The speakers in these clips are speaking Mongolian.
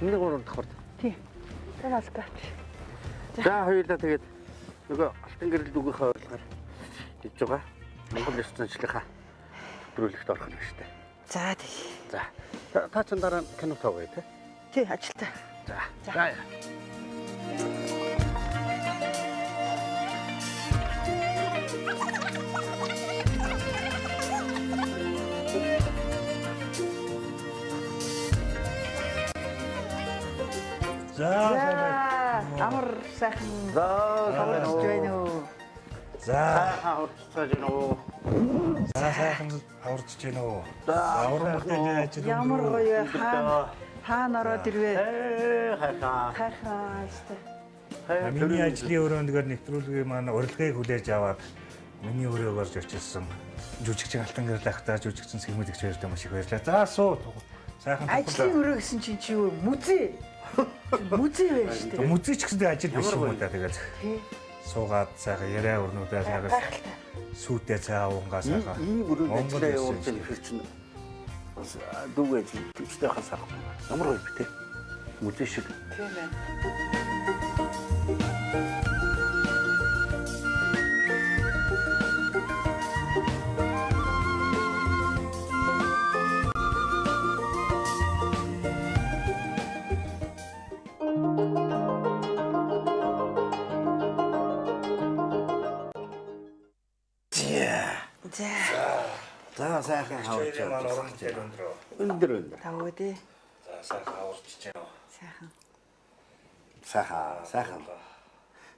Миний 3 давхарт. Тий. За маска авч. За хоёулаа тэгээд нөгөө алтан гэрэл дүүгийнхээ урилгаар хийж байгаа. Монгол ёс заншлынхаа нэвтрүүлэгт орох нь шүү дээ. За тий. За. Та ч дараа нь кино тавья тий. Тий, ажилтаа. За. За. За За амар сайхан За, хаварч байна уу? за сайхан хурцтайж байна уу? за сайхан аварч гин үү? За, Уран бүтээлийн ажил Ямар гоё вэ? Хаана хаана ороод ирвэ? Ээ хайхаа. Хайрхан ажилтаа. Миний ажлын өрөөндгөр нэвтрүүлгийн маань урилгыг хүлээж аваад миний өрөөг орж очилсан. Жүжигчин Алтан гэрэл ахтай жүжигчин Сэгмэд эгч хоёртой маш их баярлалаа. За суу. Сайхан Ажлын өрөө гэсэн чинь чи юу? Музей. Музей байна шүү дээ. Музей ч гэсэндээ ажил биш юм уу та тэгэл. Тий. Суугаад сайхан яриа өрнүүдээ сайхан Гайхалтай. сүйтэй цай авангаа сайхан. Ийм өрөөнд Монгол ажиллаа ёс явуулж заншил. байгаа хэр чинь бас дүүгээ ажил төвчтэй хас аргагүй. Ямар гоё бэ те? Музей шиг. Тийм байна. За. За сайхан хаварч. Хоёрын маань уран бүтээл өндрөө. Өндөр өндөр. Тавгүй дээ. За сайхан аварч гин үү. Сайхан. Сайхан сайхан.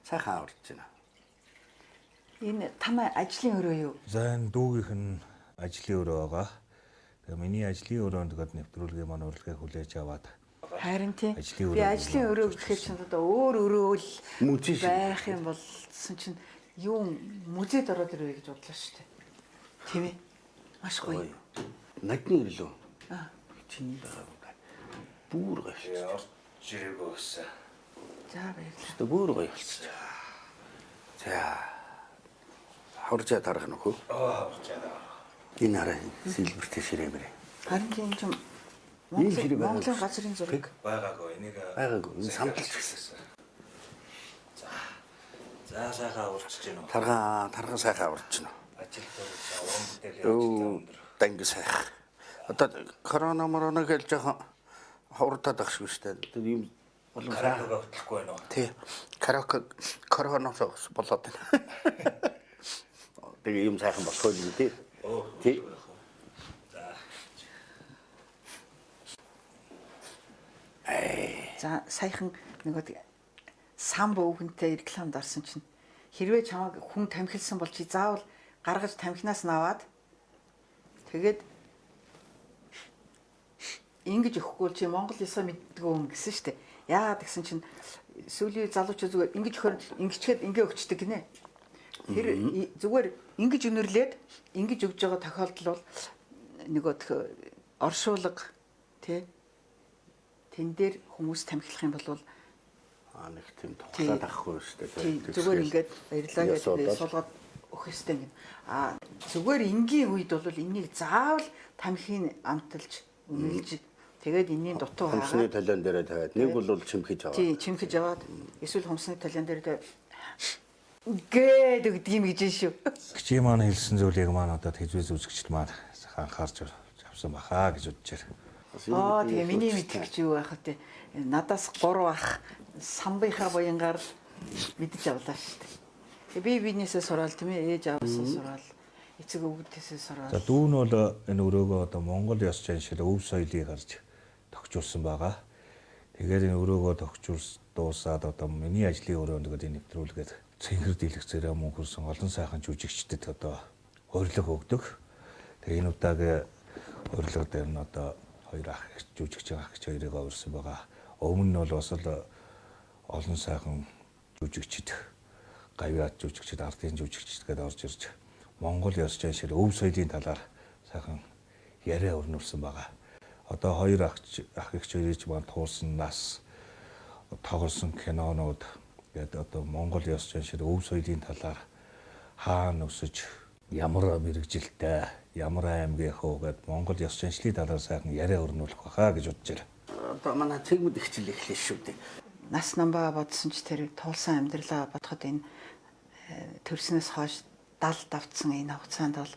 Сайхан хаварч байна. Энэ танай ажлын өрөө юу? За энэ дүүгийнх нь ажлын өрөө байгаа. Тэгээ миний ажлын өрөөнд гээд нэвтрүүлгийн маань урилгыг хүлээж аваад Харин тий. Ажлын Би өрөө ажлын өрөө гэхээр чинь одоо өөр өрөө л Музей шиг. байх юм болсон чинь юу музейд ороод ирвэ гэж бодлоо шүү дээ. Тийм ээ. Маш гоё. Нагны ирлөө. Аа. Чинь байгаа юм байна. Бүр гоё болчихсон. орж ирээгүй гэсэн. За баярлалаа. Тэ бүр гоё болчихсон. За. Хаварчаа тарах нөхөө. Аа аварч яана. Энэ хараа сэлбэртэй ширээ мэрэ. Харин тийм юм Ийм Монголын хэрэг байгаа Монголын юм. газрын зураг. Байгаагүй энийг Байгаагүй. Энэ самдалч гэсэн. За. За сайхан аварч гин үү. Таргаан таргаан сайхан аварч байна. Ажил дүүгээс уран бүтээлийн ажил Өө өндөр. данги сайхан. Одоо корона морона гэж жоохон хурдаад ах шиг шүү дээ. Тэр ийм олон сайхан. Караоке хөтлөхгүй байна уу? Тий. Караоке короноос болоод байна. Тэгээ ийм сайхан болох юм тий. Тий. За саяхан нөгөө самб өвгөнтэй рекламд орсон чинь хэрвээ чамайг хүн тамхилсан бол чи заавал гаргаж тамхинаас нь аваад тэгээд ингэж өгөхгүй бол чи Монгол ёсоо мэддэггүй юм гэсэн штэ. Яагаад гэсэн чинь сүүлийн залуучууд зүгээр ингэж өгөхөр ингэчгээд ингээ өгчдөг гинэ. Тэр зүгээр ингэж өнөрлээд ингэж өгж байгаа тохиолдол бол нөгөө оршуулга тий тэн дээр хүмүүс тамхилах юм бол Аа нэг тийм тухлаад ахгүй шүү дээ. тий зүгээр ингээд баярлаа Ёс гэдэг удаад. суулгаад өгөх ёстой юм. А зүгээр энгийн үед бол энийг заавал тамхин амталж үнэлж тэгээд энэний дутуу Хомсны хаагаад талиан дээрээ тавиад нэг бол чимхэж аваад. тий чимхэж аваад эсвэл хомсны талиан дээр тавиад гээд өгдөг юм гэж шүү. Гिचи маань хэлсэн зүйлийг маань одоо тэжвэз үзэгчд маань сайхан анхаарч авсан баха гэж бодож байна. Аа тэгээ миний мэдэх гэж юу байх вэ? Надаас 3 ах самбынхаа буянгаар л мэдэж авлаа шүү дээ. Би биенээсээ сураал тийм ээ ээж аавсаа сураал эцэг өвгдээсээ сураал. За дүү нь бол энэ өрөөгөө одоо Монгол ёс заншил өв соёлыг гарч тохижуулсан байгаа. Тэгээд энэ өрөөгөө тохижуулс дуусаад одоо миний ажлын өрөөнд гэдэг энэ нэвтрүүлгээд цэнхэр дэлгэцээрээ мөнхөрсөн олон сайхан жүжигчдэд одоо урилга өгдөг. Тэгээ энэ удаагийн урилга дээр нь одоо хоёр ах жүжигч ах эгч хоёрыг урьсан байгаа. Өмнө нь бол бас л олон сайхан жүжигчд гавьяат жүжигчд, ардын жүжигчд гэдээ орж ирж Монгол ёс заншил өв соёлын талаар сайхан яриа өрнүүлсэн байгаа. Одоо хоёр ах эгч хоёрыг ч маань туулсан нас тоглосон кинонууд гээд одоо Монгол ёс заншил өв соёлын талаар хаана өсөж ямар мэрэгжилтэй, ямар аймгийн хөө гээд Монгол ёс заншлын талаар сайхан яриа өрнүүлэх байхаа гэж бодож байна. Одоо манай цэгмэд хичээл эхлэв шүү дээ. Нас намбаа бодсон ч тэр туулсан амьдралаа бодоход энэ төрснөөс хойш дал давтсан энэ хугацаанд бол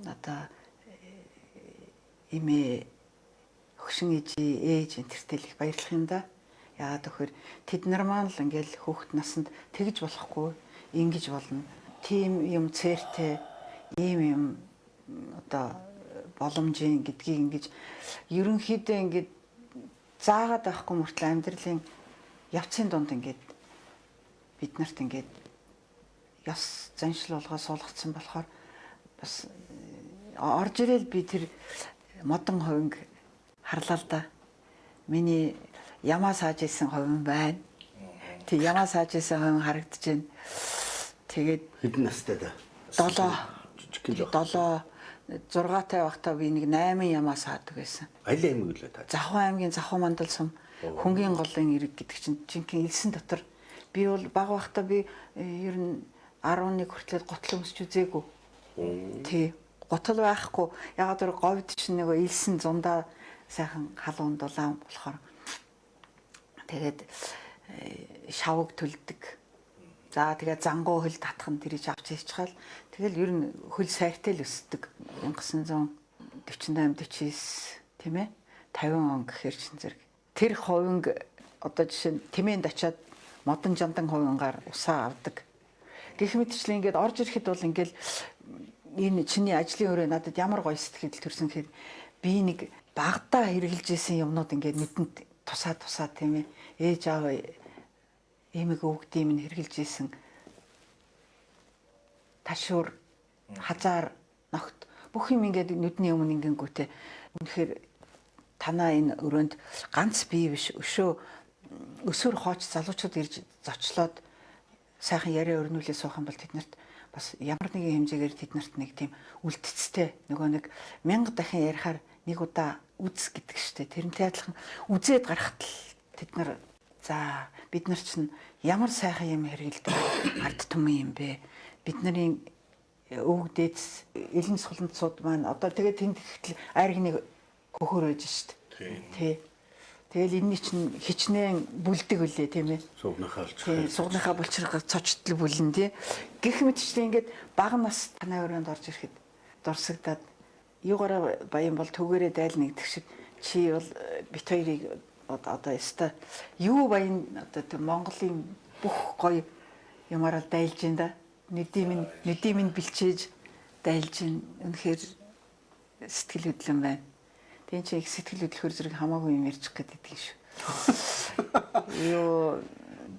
одоо эмээ хөгшин ээжи ээж энтертэй л их баярлах юм да. Яагаад гэвэл тэд нар маань л ингээл хүүхэд насанд тэгж болохгүй ингэж болно. Тийм юм цээртэй ийм юм одоо боломжийн гэдгийг ингэж ерөнхийдөө ингээд заагаад байхгүй мөртлөө амьдралын явцын дунд ингээд бид нарт ингээд ёс заншил болгоо суулгацсан болохоор бас орж ирээл би тэр модон ховинг харлаа л да. Миний ямаа сааж исэн ховин байна. Тэг ямаа сааж исэн ховин харагдаж байна. Тэгээд хэдэн настай да? 7 жижигхэн жоох. 7 6 тай байхдаа би нэг 8 ямаа саадаг байсан. Аль аймаг үлээ та? Завхан аймгийн Завхан мандал сум Хөнгийн голын ирэг гэдэг чинь жинхэнэ элсэн дотор би бол бага байхдаа би ер нь 11 хүртэл гутал өмсч үзээгүй. Тий. Гутал байхгүй. Ягаад гэвэл говьд чинь нөгөө элсэн зундаа сайхан халуун дулаан болохоор тэгээд шавг төлдөг. За тэгээд зангуу хөл татах нь тэрийг авч хийчихэл. Тэгэл ер нь хөл сайртай л өсдөг. 1948 49 тийм ээ 50 он гэхэр чин зэрэг. Тэр ховинг одоо жишээ нь Тэмээнд очиад модон жандан ховингаар усаа авдаг. Гэх мэтчлэн ингээд орж ирэхэд бол ингээд энэ чиний ажлын өрөө надад ямар гоё сэтгэл төрсөн гэхэд би нэг багадаа хэрглэж исэн юмнууд ингээд нүдэнд тусаа тусаа тийм ээ ээж аав эмэг өвгдийн минь хэрглэж исэн ташуур хазаар ногт бүх юм ингээд нүдний өмнө ингэнгүүтээ үнэхээр танаа энэ өрөөнд ганц бие биш өшөө өсвөр хооч залуучууд ирж зочлоод сайхан яриа өрнүүлээ суух юм бол тэднэрт бас ямар нэгэн хэмжээгээр тэднэрт нэг тийм үлдцтэй нөгөө нэг мянга дахин ярихаар нэг удаа үз гэдэг штэ. Тэрнтэй адилхан үзээд гарахт л тэд нар за бид нар чинь ямар сайхан юм хэрэгэлдэг ард түмэн юм бэ. Бид нарын өвөг дээдс элен суланцууд маань одоо тэгээд тэнд гэхтэл айргныг хөхөр байж штэ. Тий. Тэгэл энэний чинь хичнээн бүлдэг үлээ тийм ээ. Суугныхаа булчирхай. Суугныхаа булчирхай цочтол бүлэн тий. Гэх мэтчлэн ингээд бага нас танай өрөөнд орж ирэхэд дурсагдаад юугаараа баян бол түгээрээ дайлна гэдэг шиг чи бол бит хоёрыг одоо өстой юу баян одоо тэр Монголын бүх гоё юмараа дайлж ин да. Нүдийн минь бэлчээж дайлж ин. Үнэхээр сэтгэл хөдлөн байна. Тэн чи их сэтгэл хөдлөхөр зэрэг хамаагүй юм ярьчих гээд байдаг шүү. Йоо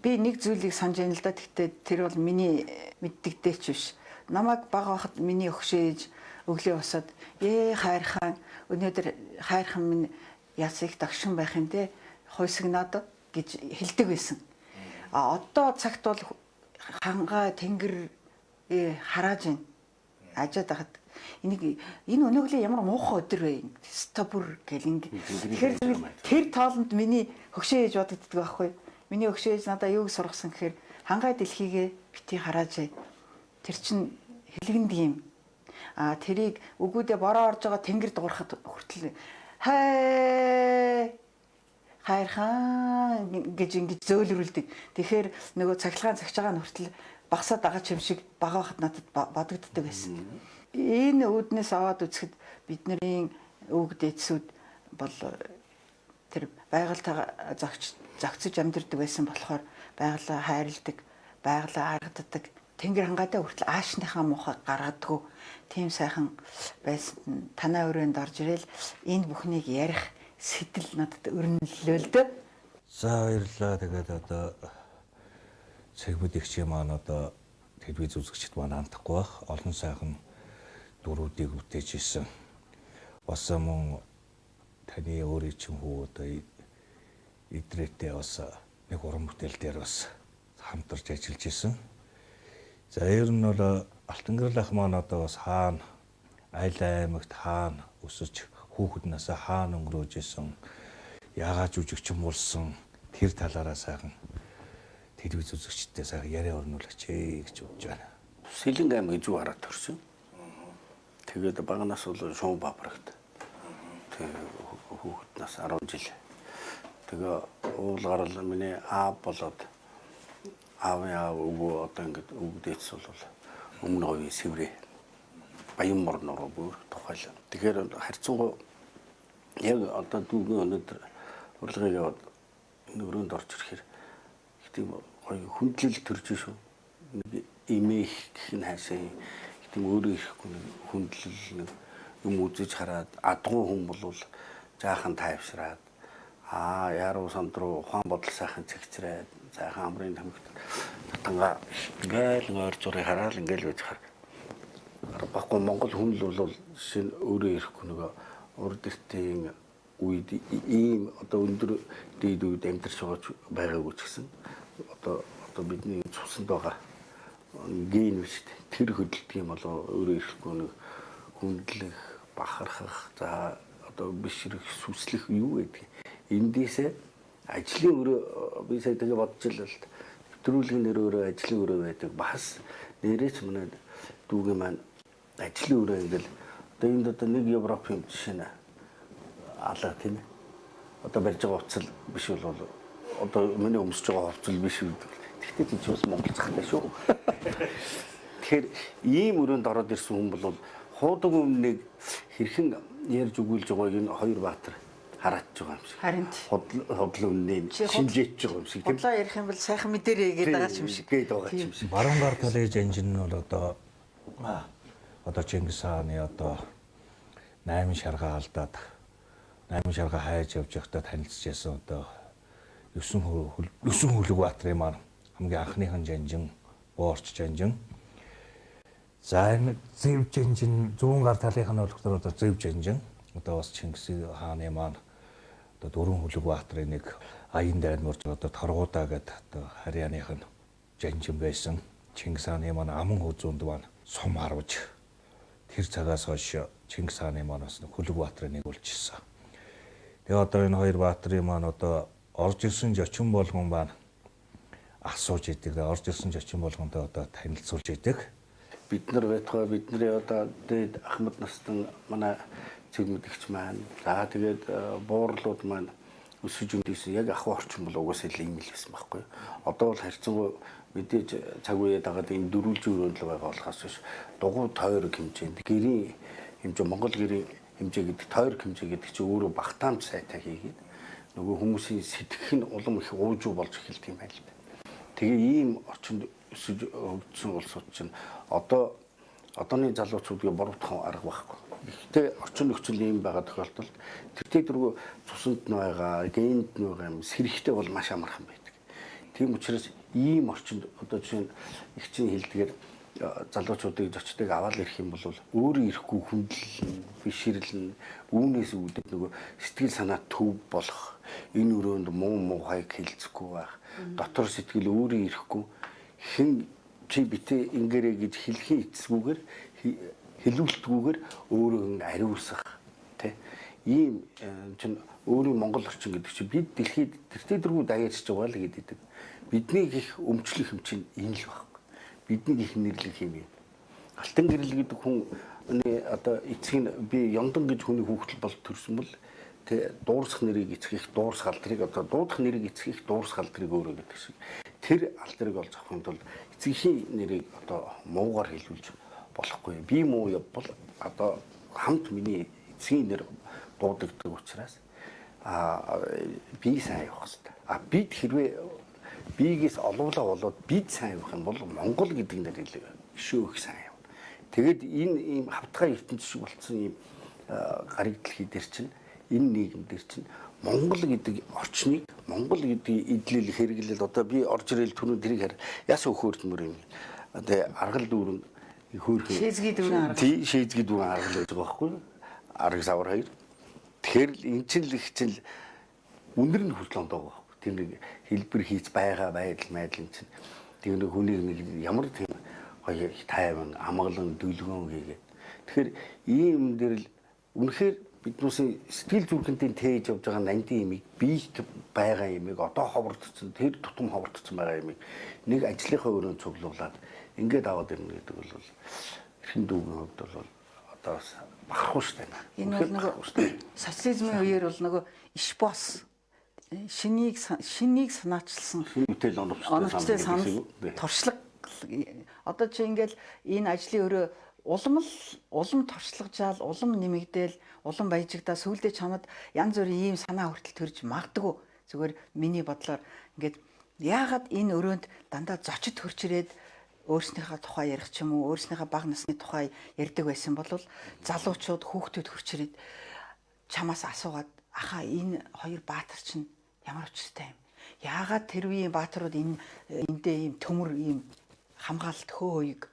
би нэг зүйлийг санаж байна л да. Гэхдээ тэр бол миний мэддэгдээч биш. Намайг бага байхад миний өгшээж өглөө босоод хайрхан өнөөдөр хайрхан минь яс их дагшин байх юм те хойсгнаад гэж хэлдэг байсан. А одоо цагт бол хангаа тэнгэр харааж байна. Ажаад байхад энийг энэ өнөөглөө ямар муухай өдөр вэ? Стопор гэл ингэ. Тэгэхээр тэр тоолонд миний хөгшөө ээж бодогддог байхгүй. Миний хөгшөө ээж надаа юуг сургасан гэхээр хангаа дэлхийгээ бити харааж. Тэр чин хэлгэндэг юм. А тэрийг үгүүдээ бороо орж байгаа тэнгэр дуурахад хүртэл хай хайрхан гэж ингэж зөөлрүүлдэг. Тэгэхээр нөгөө цахилгаан цагж байгаа нь хүртэл багасаа дагач юм шиг бага байхад надад бодогддог байсан. Энэ үүднээс аваад үзэхэд бидний өвөг дээдсүүд бол тэр байгальтайгаа зохицож амьдардаг байсан болохоор байгалаа хайрладаг, байгалаа аргаддаг. Тэнгэр хангаатай хүртэл аашныхаа муухай гаргадаггүй. Тийм сайхан байсан. Танай өрөөнд орж ирэл энэ бүхнийг ярих сэтэл надад өрнөлөө л дөө. За баярлалаа. Тэгээд одоо цэгмэд ихчийн маань одоо телевиз үзэгчд маань хандахгүй байх. Олон сайхан дүрүүдийг бүтээж исэн. Бас мөн таны өөрийн чинь хүү одоо идрээтэй бас нэг уран бүтээл дээр бас хамтарч ажиллаж исэн. За ер нь бол Алтангэрэл ах маань одоо бас хаана аль аймагт хаана өсөж хүүхэд насаа хаана өнгөрөөж исэн, яагаад жүжигчин болсон тэр талаараа сайхан телевиз үзэгчдээ сайхан яриа өрнүүлээч гэж бодож байна. Сэлэнг аймаг зүү хараад төрсөн. Тэгээд баганаас бол Шуун Баабрагт. Тэгээд хүүхэд нас 10 жил Тэгээ уул гарал миний аав болоод аавын аав өвөө одоо ингээд өвгдээц бол өмнө говийн сэврээ Баянмор нуруу бүр тухайл. Тэгэхээр харьцангуй яг одоо дүүгийн өнөөдөр урилгыг яваад өрөөнд орж ирэхээр их тийм гоё хүндлэл төрж шүү. Нэг имэх гэх нь хаашаа их тийм өөрөө ирэхгүй нэг хүндлэл нэг юм үзэж хараад адгуу хүн болвол жаахан тайвшраад аа яруу сандруу ухаан бодол сайхан цэгцрээд сайхан амрын тамхи татангаа ингээл ойр зургийг хараад ингээл байж хар. Баггүй Монгол хүн л бол шинэ өөрөө ирэхгүй нөгөө урд эртийн үед ийм одоо өндөр дээд үед амьдарч байгаа байгаагүй ч гэсэн одоо бидний цуснд байгаа ген биш тэр хөдөлдөг юм болоо өөрөө ирэхгүй нэг хүндлэх, бахархах, за одоо бишрэх, сүслэх юу гэдэг. Эндээсээ ажлын өрөө би сая тэгээ бодож л л нэвтрүүлгийн нэр өөрөө ажлын өрөө байдаг. Бас нэрээч манай дүүгийн маань ажлын өрөө ингээл одоо энд одоо нэг Европын жишээ нь алаа тийм ээ. Одоо барьж байгаа хувцал биш бол одоо миний өмсөж байгаа хувцал биш гэдэг. Тэгэхдээ чи бас Монгол захтай шүү. Тэгэхээр ийм өрөөнд ороод ирсэн хүн бол хуудаг өмнөг хэрхэн ярьж өгүүлж байгааг энэ хоёр баатар хараатж байгаа юм шиг. Харин худал үннийг шинжээч байгаа юм шиг тийм. Худлаа ярих юм бол сайхан мэдэрээ гэдэг байгаа юм шиг. Гээд байгаа юм шиг. Баруун гар талын жанжин нь бол одоо Чингис хааны одоо 8 шаргаа алдаад 8 шаргаа хайж явж байхдаа танилцж ясан одоо 9 хүлэг баатрын маань хамгийн анхныхан жанжин Боорч жанжин. За энэ зэв жанжин зүүн гар талынх нь болохоор одоо зэв жанжин. Одоо бас Чингис хааны маань одоо дөрвөн хүлэг баатрын нэг аян дайнморж одоо торгуудаа гэдэг одоо харьяаных нь жанжин байсан. Чингис хааны маань аман хүзүүнд маань сум харвж тэр цагаас хойш Чингис хааны маань бас хүлэг баатрын нэг болчихсон. Тэгээ одоо энэ хоёр баатрын маань одоо орж ирсэн жочин болгон маань асууж идэг. Орж ирсэн жочин болгонтой одоо танилцуулж идэг. Бид нар байтугай бидний одоо дээд Ахмад настан манай цэг мэдгч маань за тэгээд буурлууд маань өсөж өндөөсөн яг ахуй орчин бол угаасаа л ийм л байсан байхгүй. Одоо бол харьцангуй мэдээж цаг үеэ дагаад энэ дөрвөлжин өрөөнд л байгаа болохоос биш дугуй тойрог хэмжээнд гэрийн хэмжээ Монгол гэрийн хэмжээ гэдэг тойрог хэмжээ гэдэг чинь өөрөө багтаамж сайтай хийгээд нөгөө хүмүүсийн сэтгэх нь улам их уужуу болж эхэлдэг юм байна л да. Тэгээ ийм орчинд өсөж хөгжсөн улсууд чинь одоо одооны залуучуудыг буруутгах арга байхгүй. Гэхдээ орчин нөхцөл ийм байгаа тохиолдолд тэртээ дөрвөө цуснд нь байгаа, генд нь байгаа юм сэрхтэй бол маш амархан байдаг. Тийм учраас ийм орчинд одоо жишээ нь их чинь хэлдгээр залуучуудыг зочдыг аваад ирэх юм бол өөрөө ирэхгүй хүндлэл, бишрэл нь үүнээс үүдээд нөгөө сэтгэл санаа төв болох, энэ өрөөнд муу муухайг хэлцэхгүй байх, дотор сэтгэл өөрөө ирэхгүй хэн чи битээ ингээрэй гэж хэлхийн эцсгүүгээр хэлүүлэлтгүйгээр өөрөө ариусгах тий ийм чинь өөрийн Монгол орчин гэдэг чинь бид дэлхийд тэртээ дөрвөө даяарч байгаа л гэдэг. Бидний их өмчлөх юм чинь энэ л байхгүй. Бидний их нэрлэх юм юм. Алтан гэрэл гэдэг хүн одоо эцэг нь би Ёндан гэж хүний хүүхдэл бол төрсөн бол тэ дуурсах нэрийг эцгэх дуурсах алдрыг одоо дуудах нэрийг эцгэх дуурсах алдрыг өөрөө гэдэг шиг тэр алдрыг олж авахын тулд эцгхийн нэрийг одоо муугаар хэлүүлж болохгүй. Би муу явбал одоо хамт миний эцгийн нэр дуудагддаг учраас би сайн явах хэрэгтэй. А бид хэрвээ бигээс олуулаа болоод бид сайн явах юм бол Монгол гэдэг нэр шөөх сайн явна. Тэгээд энэ ийм хавтгай ертөнц шиг болцсон ийм гариг дэлхий дээр чинь энэ нийгэм дээр чинь Монгол гэдэг орчныг Монгол гэдэг эдлэл хэрэглэл одоо би орж ирэл түрүүн тэрийг хар яасан хөөрдмөр юм. Тэгээ аргал дүүрэн хөөрхөн шээзгийн дүүрэн аргал. Тий, шээзгийн дүүрэн аргал гэж байгаа байхгүй юу? Арга савар хоёр. Тэгэхээр эн чинь л их чинь үнэр нь хүртэл ондоо байгаа байхгүй. Тэр нэг хэлбэр хийц байгаа байдал майдал чинь тэр нэг хүнийг нэг ямар тийм гоё тайван амгалан дүлгөөн хийгээд. Тэгэхээр ийм юм дээр л үнэхээр биднүүсийн сэтгэл зүрхэнтэй тээж явж байгаа нандин имийг биет байгаа имийг одоо ховордсон тэр тутам ховордсон байгаа имийг нэг ажлынхаа өрөөнд цуглуулад ингээд аваад ирнэ гэдэг бол эрхэм дүүгийн хувьд бол одоо бас бахархуу шүү дээ. Энэ бол нөгөө социализмын үеэр бол нөгөө иш бос Шинийг шинийг санаачилсан бүтээл оновчтой санал туршлага. Одоо чи ингээл энэ ажлын өрөө улам л улам туршлагажаал, улам нэмэгдээл, улам баяжигдаа сүүлдээ чамд янз бүрийн ийм санаа хүртэл төрж магадгүй. Зүгээр миний бодлоор ингээд яагаад энэ өрөөнд дандаа зочид хөрч ирээд өөрснийхөө тухай ярих ч юм уу, өөрснийхөө бага насны тухай ярьдаг байсан бол залуучууд, хүүхдүүд хөрч ирээд чамаас асуугаад, ахаа, энэ хоёр баатар чинь ямар учиртай юм? Яагаад тэр үеийн баатрууд энэ эндээ ийм төмөр, ийм хамгаалалт хөөйг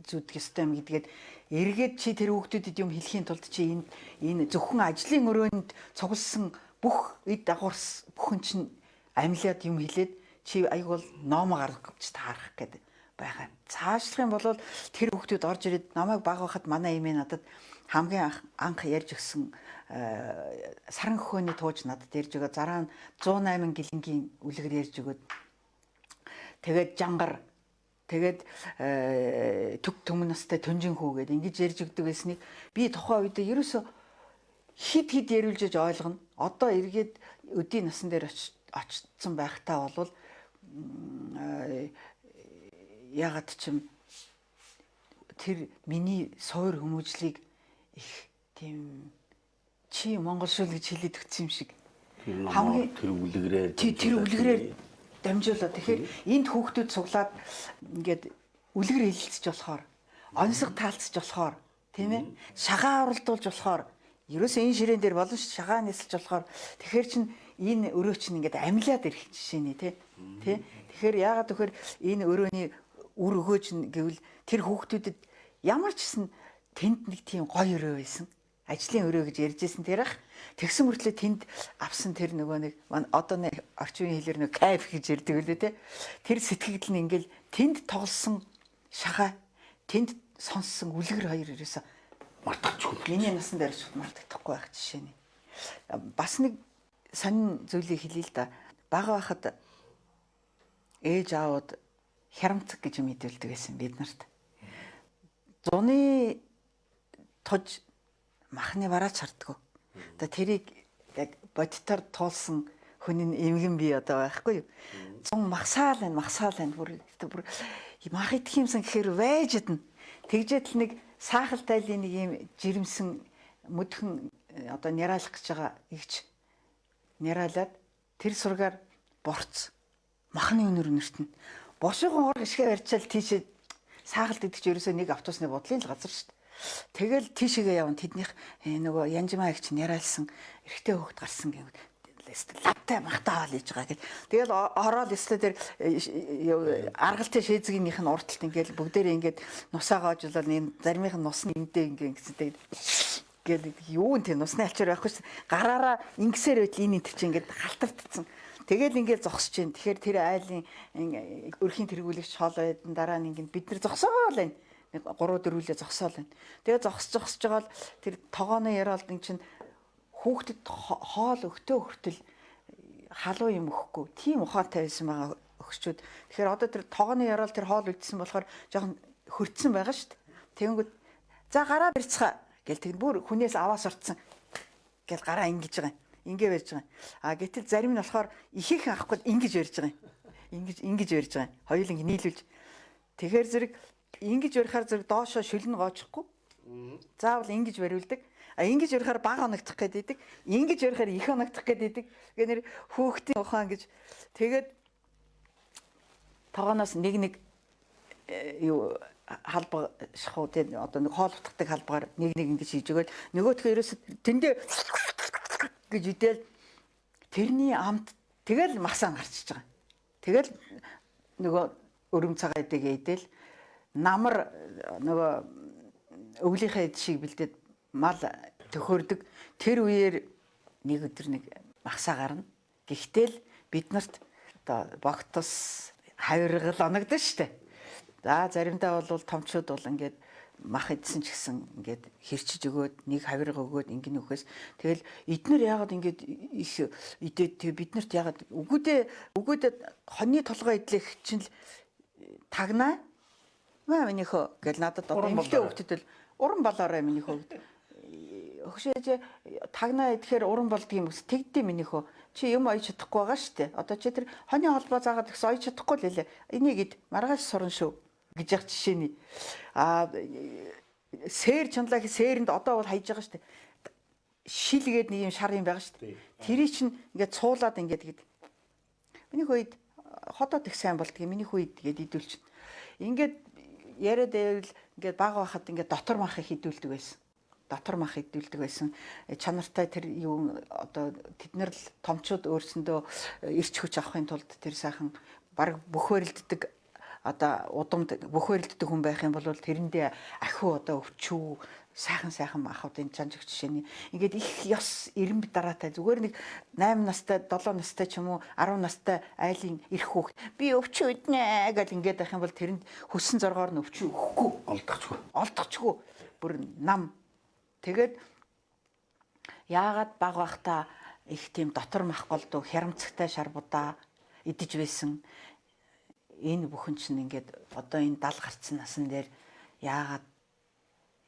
зүүдэх ёстой юм гэдгээд эргээд чи тэр хүүхдүүдэд юм хэлэхийн тулд чи энэ зөвхөн ажлын өрөөнд цугласан бүх эд дагаварс бүхэн чинь амьлаад юм хэлээд чи аяг бол номо гаргаж таарах гэдэг байгаа. Цаашлах юм бол тэр хүүхдүүд орж ирээд намайг баг байхад манай эмээ надад хамгийн анх ярьж өгсөн саран хөхөөний тууж надад ярьж өгөө. Зараа нь 108 гэлэнгийн үлгэр ярьж өгөөд, тэгээд жангар, тэгээд төг төмөн настай түнжин хүү гээд ингэж ярьж өгдөг байсныг би тухайн үедээ ерөөсө хид хид яриулж ойлгоно. Одоо эргээд өдийн насан дээр очсон байхтаа бол ягаад ч юм тэр миний суур хүмүүжлийг их тийм чи монгол шүл гэж хэлээд өгсөн юм шиг. Хамгийн тэр үлгэрээр тэр үлгэрээр дамжуулаад. Тэгэхээр энд хүүхдүүд цуглаад ингээд үлгэр хэлэлцэж болохоор, онцог таалцж болохоор, тийм ээ, шагаа уралдуулж болохоор, ерөөсөө энэ ширээн дээр болно ш, шагаа нисэлж болохоор. Тэгэхээр чин энэ өрөө чинь ингээд амьлаад ирэх жишээ нэ, тий. Тий. Тэгэхээр яагаад гэхээр энэ өрөөний үр өгөөж нь гэвэл тэр хүүхдүүдэд ямар ч гэсэн тэнд нэг тийм гоё өрөө байсан. Ажлын өрөө гэж ярьжсэн тэр ах. Тэгсэн мөртлөө тэнд авсан тэр нөгөө нэг одоо нэг орчин үеийн хэлээр нэг кайф гэж ярьдаг үлээ те. Тэр сэтгэгдэл нь ингээл тэнд тоглосон шахаа, тэнд сонссон үлгэр хоёр ерөөсө мартагдчихгүй. Миний насан дээр ч мартагдахгүй байх жишээ нэ. Бас нэг сонин зүйлийг хэлье л да. Бага байхад ээж аауд хярамцаг гэж юм мэдүүлдэг байсан бид нарт. Зуны туж махны бараач хардггүй. Одоо тэрийг яг бодитоор туулсан хүн нь эмгэн би одоо байхгүй юу? Зун махсаал байна, махсаал байна. Бүр бүр мах идэх юмсан гэхээр вайж идэнэ. Тэгжээд л нэг саахал тайлын нэг юм жирэмсэн мөдхөн одоо няраалах гэж байгаа игч няраалаад тэр сургаар борц махны өнөр өнөртөн. Бошигон ураг ишгэ барьчаал тийшээ саахалт гэдэг чинь ерөөсөө нэг автобусны бодлын л газар шүү дээ. Тэгэл тийшээгээ явна, тэднийх нөгөө Янжмаа их чинь няраалсан эрэгтэй хөөхд гарсан гэвэл лавтай махтаа хаал хийж байгаа гэл. Тэгэл ороод өстө тэр аргалтай шээзгийнх нь урталт ингээл бүгдээрээ ингээд нусаа гоожуулаад, энэ заримынх нь нус нь эндээ ингээ ингэсэн тэгэл гэл юу юм, тийм нусны алчаар байхгүй ш. Гараараа ингэсээр байтал энэ энэ чинь ингээд халтардцсан. Тэгэл ингээд зогсож чинь. Тэгэхээр тэр айлын өрхийн тэргүүлэгч хоол байдан дараа нь ингээд бид нар зогсоол байна. Нэг 3 4-үлээ зогсоол байна. Тэгээ зогсож байгаа л тэр тогооны яриалд эн чинь хүүхдэд хоол өгтөө хүртэл халуун юм өгөхгүй. Тийм ухаантай байсан байгаа өгчүүд. Тэгэхээр одоо тэр тогооны яриал тэр хоол үлдсэн болохоор жоохон хөрцсөн байгаа шүү дээ. Тэгэнгүүт за гараа барьцгаа гэл тэг бүр хүнээс аваас орцсон гэл гараа ингэж байгаа юм. Ингээ барьж байгаа. А гэтэл зарим нь болохоор ихээхэн авахгүй ингэж барьж байгаа юм. Ингэж барьж байгаа юм. Хоёуланг нийлүүлж. Тэгэхээр зэрэг ингэж барихаар зэрэг доошоо шүлэн гоочихгүй. Заавал ингэж бариулдаг. А ингэж барихаар бага оногдох гээд идэг. Ингэж барихаар их оногдох гээд идэг. Гэ нэр хүүхдийн ухаан гэж. Тэгээд тогооноос нэг нэг юу халба шахуу тийм одоо нэг хоол утгадаг халбгаар нэг нэг ингэж хийж өгöl нөгөөхөө ерөөсө тэндээ гэж идэл тэрний амт тэгэл махсаа гарчиж байгаа. Тэгэл нөгөө өрөм цагаан идэгээ идэл намар нөгөө өвлийнхээ эд шиг бэлдээд мал төхөрдөг. Тэр үеэр нэг өдөр нэг махсаа гарна. Гэхдээ л бид нарт одоо богтос хавиргал оногдсон шүү дээ. За заримдаа бол томчууд бол ингээд мах идсэн ч гэсэн ингээд хэрчиж өгөөд нэг хавирга өгөөд ингэн өгөхөөс тэгэл эднэр яагаад ингээд их идээд тэг бид нарт яагаад өгөөдөө хоньны толгой идлэх чинь л тагнаа маа миний хөө гэл надад одоо эмэгтэй хүүхдэд л уран болоорой миний хөө гэд. Хөшөөж тагнаа идэхээр уран болдго юм ус тэгдэм миний хөө. Чи юм ойж чадахгүй байгаа шүү дээ. Одоо чи тэр хоны холбоо заагаад гэсэн ойж чадахгүй л хэлээ. Энийг ид маргааш сурна шүү гэж яг жишээний. Аа сэр чанлаа сээрэнд одоо бол хайж байгаа шүү дээ. Шил гээд нэг юм шар юм байгаа шүү дээ. Тэрий чинь ингээд цуулаад ингээд гээд. Миний хөө ид ходоод их сайн болдгийг миний хүү ид гээд идүүлчин. Ингээд яриад байвал ингээд бага байхад ингээд дотор мах их идүүлдэг байсан. Дотор мах идүүлдэг байсан. Чанартай тэр юу одоо тэд нар л томчууд өөрсөндөө эрч хүч авахын тулд тэр сайхан баг бөхөөрөлддөг одоо удамд бөхөөрөлддөг хүн байх юм бол тэрэндээ ахиу одоо өвчүү сайхан сайхан махуудын чанжиг жишээний ингээд их ёс эренб дараатай зүгээр нэг 8 настай 7 настай ч юм уу 10 настай айлын эрх хүүхд би өвчүү иднэ гэл ингээд байх юм бол тэрэнд хөссөн зоргоор нь өвчүү өгөхгүй олдохчгүй олдохчгүй бүр нам. Тэгээд яагаад баг байхдаа их тийм дотор мах голдуу хярамцагтай шар будаа идэж байсан энэ бүхэн чинь ингээд одоо энэ 70 гарцсан насан дээр яагаад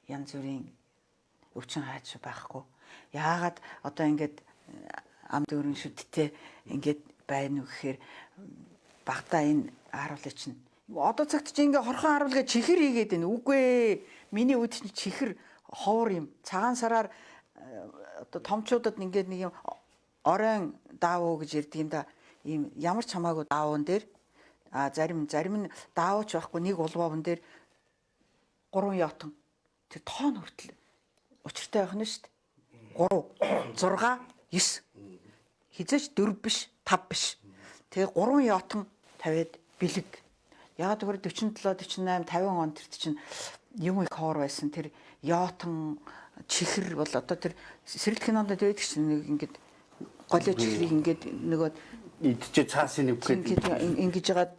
янз бүрийн өвчин хайж байхгүй, яагаад одоо ингээд ам дөрөн шүдтэй ингээд байна уу гэхээр багада энэ ааруулыг чинь одоо цагт чи ингээ хорхон ааруулгаа чихэр хийгээд байна. Үгүй ээ. Миний үед чинь чихэр ховор юм. Цагаан сараар одоо томчуудад ингээд нэг юм оройн даавуу гэж ярьдаг юм да. Ийм ямар ч хамаагүй даавуун дээр а зарим нь даавууч байхгүй нэг улваавн дээр 3 ёотон тэр тоон хүртэл учиртай байх нь шүү дээ. 3 6 9 хизээч 4 биш 5 биш. Тэгээ 3 ёотон тавиад бэлэг. Яг тэгэхээр 47 48 50 он тэрт чинь юм их хоор байсан. Тэр ёотон чихэр бол одоо тэр сэрэлт кинонд байдаг чинь нэг ингээд голио чихрийг ингээд нөгөө идчихэ цаасын нэвгээд ингэж байгаа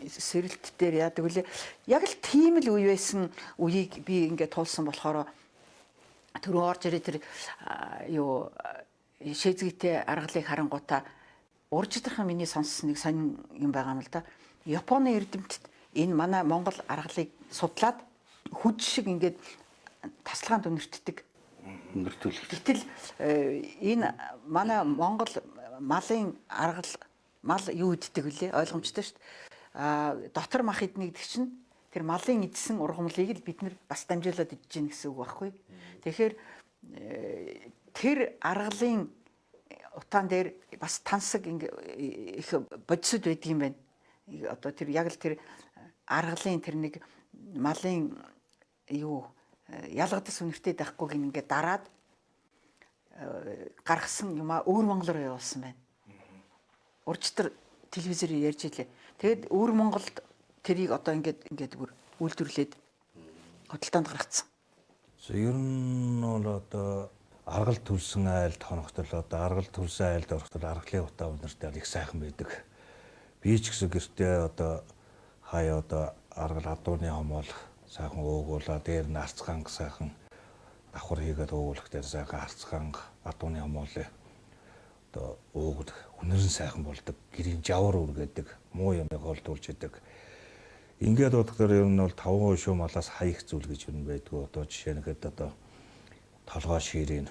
сэрэлт дээр яадаг үлээ. Яг л тийм л үе байсан үеийг би ингээд туулсан болохоор түрүү орж ирээ тэр юу шээзгийтэй аргалыг харангуутаа уржидхан миний сонссон нэг сонин юм байгаа юм л да. Японы эрдэмтэд энэ манай Монгол аргалыг судлаад хүд шиг ингээд тасалгаанд өнөртдөг. Өнөртүүлэх. Гэтэл энэ манай Монгол малын аргал мал юу иддэг вүлээ ойлгомжтой шүү дээ. А дотор мах иднэ гэдэг чинь тэр малын идсэн ургамлыг л бид нар бас дамжуулаад идэж гин гэсэн үг байхгүй. Тэгэхээр тэр аргалын утаан дээр бас тансаг их бодисод байдаг юм байна. Одоо тэр яг л тэр аргалын тэр нэг малын юу ялгадас үнэртэй байхгүй гин ингээд дараад гаргасан юмаа өвөр Монгол руу явуулсан байна. Уржтар телевизээр ярьж илээ. Тэгэд өвөр Монголд тэрийг одоо ингээд ингээд бүр үйлдвэрлээд худалдаанд гаргацсан. Ер нь бол одоо аргал төлсөн айлд хоногтол одоо аргал төлсөн айлд орохтол аргалын утаа үнэртэй их сайхан байдаг. Би ч гэсэн гэртээ одоо хаяа одоо аргал адууны хомоол сайхан уугуулаа дээр нь арцганг сайхан давхар хийгээд уугуулах дээр сайхан арцганг адууны хомоолыг одоо уугд үнэрэн сайхан болдог. Гэрийн жавар үргээдэг, муу юмыг холдуулж идэг. Ингээд бодохоор ер нь бол 5 шүүм малаас хаях зүйл гэж юм байдгүй. Одоо жишээ нь хэд одоо толгой ширийг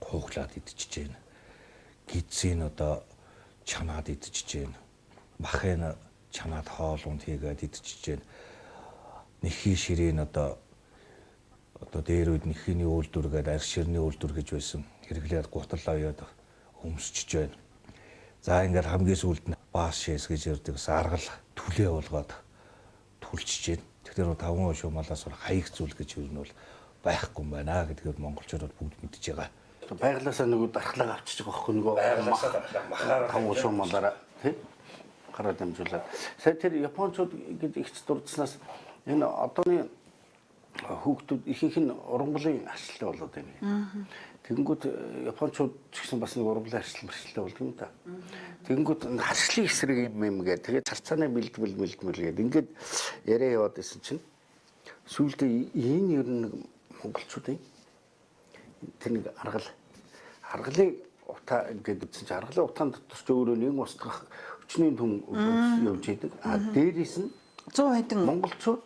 хууглаад идчихэж байна. Гидсийг одоо чанаад идчихэж байна. Махыг чанаад хоолунд хийгээд идчихэж байна. Нэхий ширийг одоо дээр үед нэхийний үйлдвэр гээд арх ширний үйлдвэр гэж байсан. Хэрэглээд гутал аваад өмсчж байна. За ингээд хамгийн сүүлд нь баас шээс гэж ярьдаг аргал түлээ болгоод түлчж байна. Тэгэхээр 5 шүүм малаас бол хаях зүйл гэж юу нь бол байхгүй юм байна гэдгийг монголчууд бүгд мэдж байгаа. Байглаасаа нөгөө дархлаа авчиж байгаа байхгүй нөгөө байглаасаа дархлаа махаараа 5 шүүм малаараа тий гараа дамжуулаад. Сая тэр японочууд гэж ихч дурдсанаас энэ одооны хүүхдүүд ихэнх нь ургамлын харчлалтай болоод байна. Тэгэнгүүт японочууд ч гэсэн бас нэг ургамлын харчлал мэрчлэлтэй болдог юм да. Тэгэнгүүт харчлалын эсрэг юм юм гээд тэгээд царцааны бэлтгэл гээд ингээд яриа яваад исэн чинь сүүлдээ энэ ер нь нэг монголчуудын тэр нэг аргалыг утаа ингээд үзсэн чинь аргалын утаан дотор ч өөрөө нэг устгах өчний түн явж идэг. А дээрээс нь 100 хэдэн монголчууд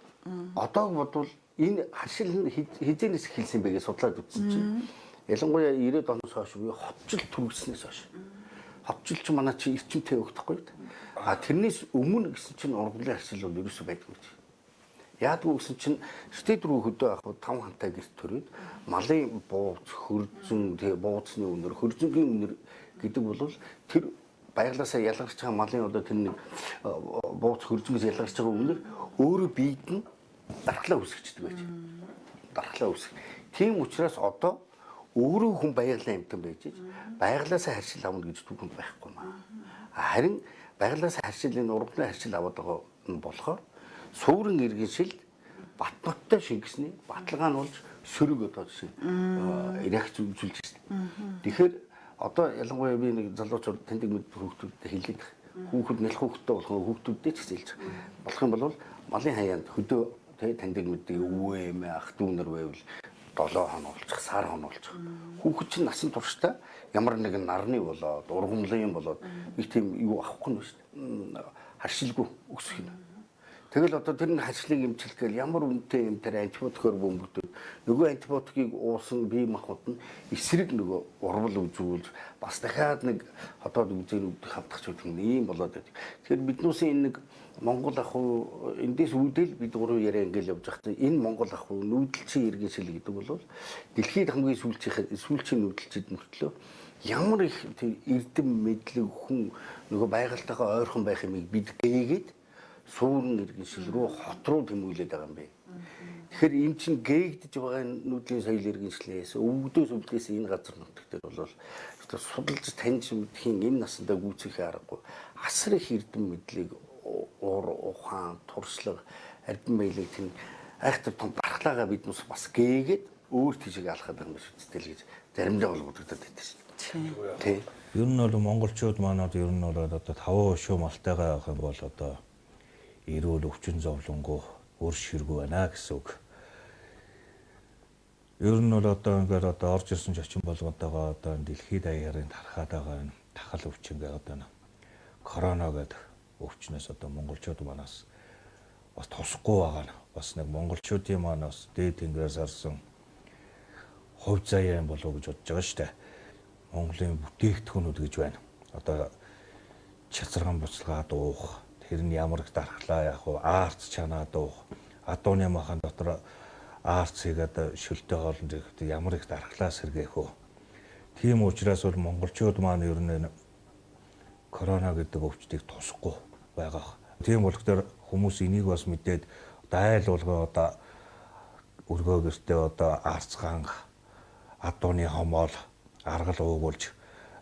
одоог бодвол энэ харшил нь хизээнээс эхэлсэн бэ гэж судлаад үзсэн чинь Ялангуяа 90-ад оноос хойш буюу хотжил түргэснээс хойш. Хотжил чи манай чи эрчимтэй өгдөхгүй юу? А тэрнээс өмнө гэсэн чинь ургамлын харшил бол ерөөсөө байдгүй гэж. Яадгүй гэсэн чинь штэ дөрөв хөдөө авах 5 хантай гэрт төрөөд малын бууц, хөрзөн, тэгээ бууцны үнэр, хөрзөнгийн үнэр гэдэг бол тэр байглаасаа ялгарч байгаа малын одоо тэр нэг бууц хөрзөнгөөс ялгарч байгаа үнэр өөрөө биед нь дархлаа үүсгэждэг байж. Дархлаа үүсгэх. Тийм учраас одоо өөрөө хүн байгалийн амьтан байж байглаасаа харшил авна гэж түүхэнд байхгүй маа. Харин байглаасаа харшил энэ ургамлын харшил аваад байгаа нь болохоор суурин иргэншилд Батноттой шингэсний баталгаа нь болж сөрөг одоо жишээ реакц үзүүлж байна. Тэгэхээр одоо ялангуяа би нэг залуучууд таньдаг мэд хүүхдүүдэд хэлээд хүүхэд нялх хүүхэдтэй болох хүүхдүүдтэй ч хэлж болох юм бол малын хаяанд хөдөө тэ таньдаг мэддэг өвөө эмээ ах дүү нар байвал 7 хоног болчих, сар хоног болчих. Хүүхэд чинь насан туршдаа ямар нэгэн нарны болоод, ургамлын болоод нэг тийм юу авахгүй нь шүү дээ. Харшилгүй өсөх юм. Тэгэл одоо тэр нь харшлыг эмчлэх гээл ямар үнэтэй юм тэр антибиотикоор бөмбөгдөд нөгөө антибиотикийг уусан бие махбод нь эсрэг нөгөө урвал үзүүлж бас дахиад нэг хотоод үзээр өвдөх хавдах ч гэдэг юм ийм болоод байдаг. Тэгэхээр биднүүсийн энэ нэг Монгол ах уу эндээс үүдэл бид гурав яриа ингээл явж байхдаа энэ Монгол ах уу нүүдэлчин иргэншил гэдэг бол дэлхийд хамгийн сүүлчийн нүүдэлчид мөртлөө ямар их тэр эрдэм мэдлэг хүн нөгөө байгальтайгаа ойрхон байх юмыг бид гээгээд суурин иргэншил рүү хот руу тэмүүлээд байгаа юм бэ. Тэгэхээр эн чинь гээгдэж байгаа нүүдлийн соёл иргэншлээс өвгдөөс өвдөөс энэ газар нутагт бол судалж таньж мэдхийн энэ насандаа гүйцэхээ аргагүй асар их эрдэм мэдлэг уур ухаан туршлага ардим баялаг тийм айхтар том дархлаагаа бид бас гээгээд өөр тийшээ алхаад байгаа юм шиг үстэл гэж заримдаа бол бодогдоод байдаг шин. Тий. Ер нь бол монголчууд манад ер нь бол одоо 5 өшөө малтайгаа явах юм бол одоо эрүүл өвчин зовлонгүй өр ширгүй байна гэсэн үг. Ер нь бол одоо ингээд одоо орж ирсэн зочин болгонтойгоо одоо дэлхийд даяарын тархаад байгаа энэ тахал өвчин гэдэг одоо корона гэдэг өвчнөөс одоо монголчууд манаас бас тусахгүй байгаа нь бас нэг монголчуудын маань бас дээд тэнгэрээс арсан хувь заяа юм болов уу гэж бодож байгаа шүү дээ. Монголын бүтээгдэхүүнүүд гэж байна. Одоо чацарган буцалгаа дуух, тэр нь ямар их дархлаа яах вэ? Аарц чанаа дуух, адууны махан дотор аарц хийгээд шөлтэй хоолнд ирэхэд ямар их дархлаа сэргээх вэ? Тийм учраас бол монголчууд маань ер нь корона гэдэг өвчтийг тусахгүй байгаа. Тийм болохоор хүмүүс энийг бас мэдээд айл болгоо одоо өргөө гэртээ одоо аарцгаан адууны хомоол аргал уугуулж